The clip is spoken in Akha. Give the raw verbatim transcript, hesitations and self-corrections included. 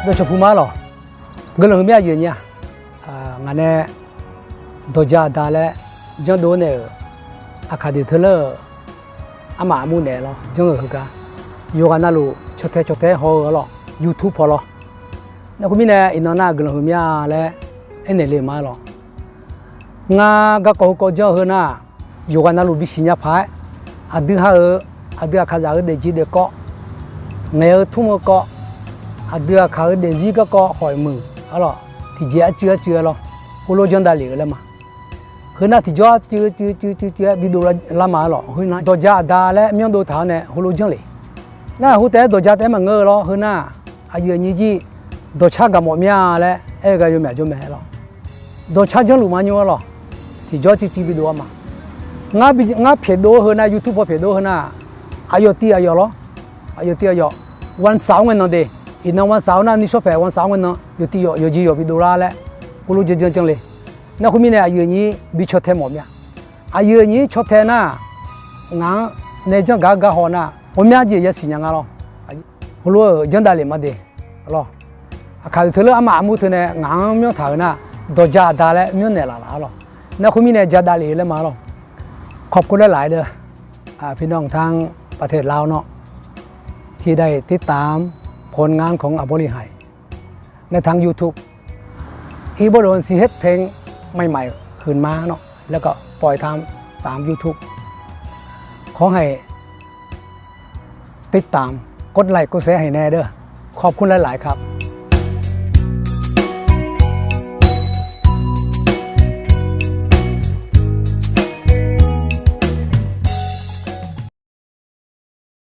Dawqcawq puq ma lawq. Guiqlanq huiqmya aqyuif aqnyir-aq, ngaq nae dawqja aqda laer janrdov naeq-euq aqkaq deuq teuler-euq armaf armur naeq lawr janr-euq heugar, yawqghaq navluf cawtae cawtae haw-eu arlawr, YouTube paw lawr. Nar khoermirnae iqnan nar guiqlanq huiqmya laer aernaeq le ma lawq. Ngar garkawv heukawv janr-eu heu nar, yawqghaq navluf bisiq nya paq-aer, aqdui ha-euq, aqdui aqkaqzaq-euq daefjeq daefkawv, ngaeq-eu tmr-eu kawv, aqdui aqkaq-euq daefzir garkawv khawf muiq arlawr, tiqjeq arcuiv arcuiv-aer lawr, heulof janr davlef-eu laer ma. Heu nar tiqjawr arcuiv cuiv cuiv cuiv-aer bidov lar ma arlawr. Heu nar dawqja aqda laer myanrdov taq-awr nae heulof janr le. Nar khoertaef-aer dawqja taef-aer maqngeur-eu lawr. Heu nar aqyuif aqnyir jir dawqcar gaq mawf mya laer aer-eu gar yawmyaq jawr mae arlawr. Dawqcar janrluf maqnymr arlawr. Tiqjawr cuiv cuiv bidov-a ma. Ngar pyaeqdov-eu heu nar, YouTube paw pyaeqdov-eu heu nar, aqyawf tiv aqyawf lawr. Aqyawf tiv aqyawf. วันเสาร์-anr ngae nan de. Iqnan วันเสาร์-anr nar nuishawr paeq วันเสาร์-anr ngae nan yawf tiv yawf yawqjeq yawq bidov lar laer heulof janr janr janr le. Nar khoermirnae aqyuif aqnyir bi caw tae mawf mya. Aqyuif aqnyir caw tae nar, ngaq-anr nae janr gaq-eu gar haw nar, ghawqmya jeq yasiq nya nga lawr. Heulof-euq janr davlef ma de. Arlawr, aqkaq deuq teuler armaf armur teunae ngaq-anr myanr taq-euq nar, dawqja aqda laer myanrnaeq laf laf arlawr. Nar khoermirnae ja davlef laer ma arlawr. ขอบคุณหลายๆ เด้อ อ่า พี่น้องทางประเทศลาวเนาะ ที่ได้ติดตามผลงานของอาบอลิไฮ ในทาง YouTube อีกบ่โดนสิเฮ็ดเพลงใหม่ๆ ขึ้นมาเนาะ แล้วก็ปล่อยตาม ตาม YouTube ขอให้ติดตาม กดไลค์กดแชร์ให้แน่เด้อ ขอบคุณหลายๆ ครับ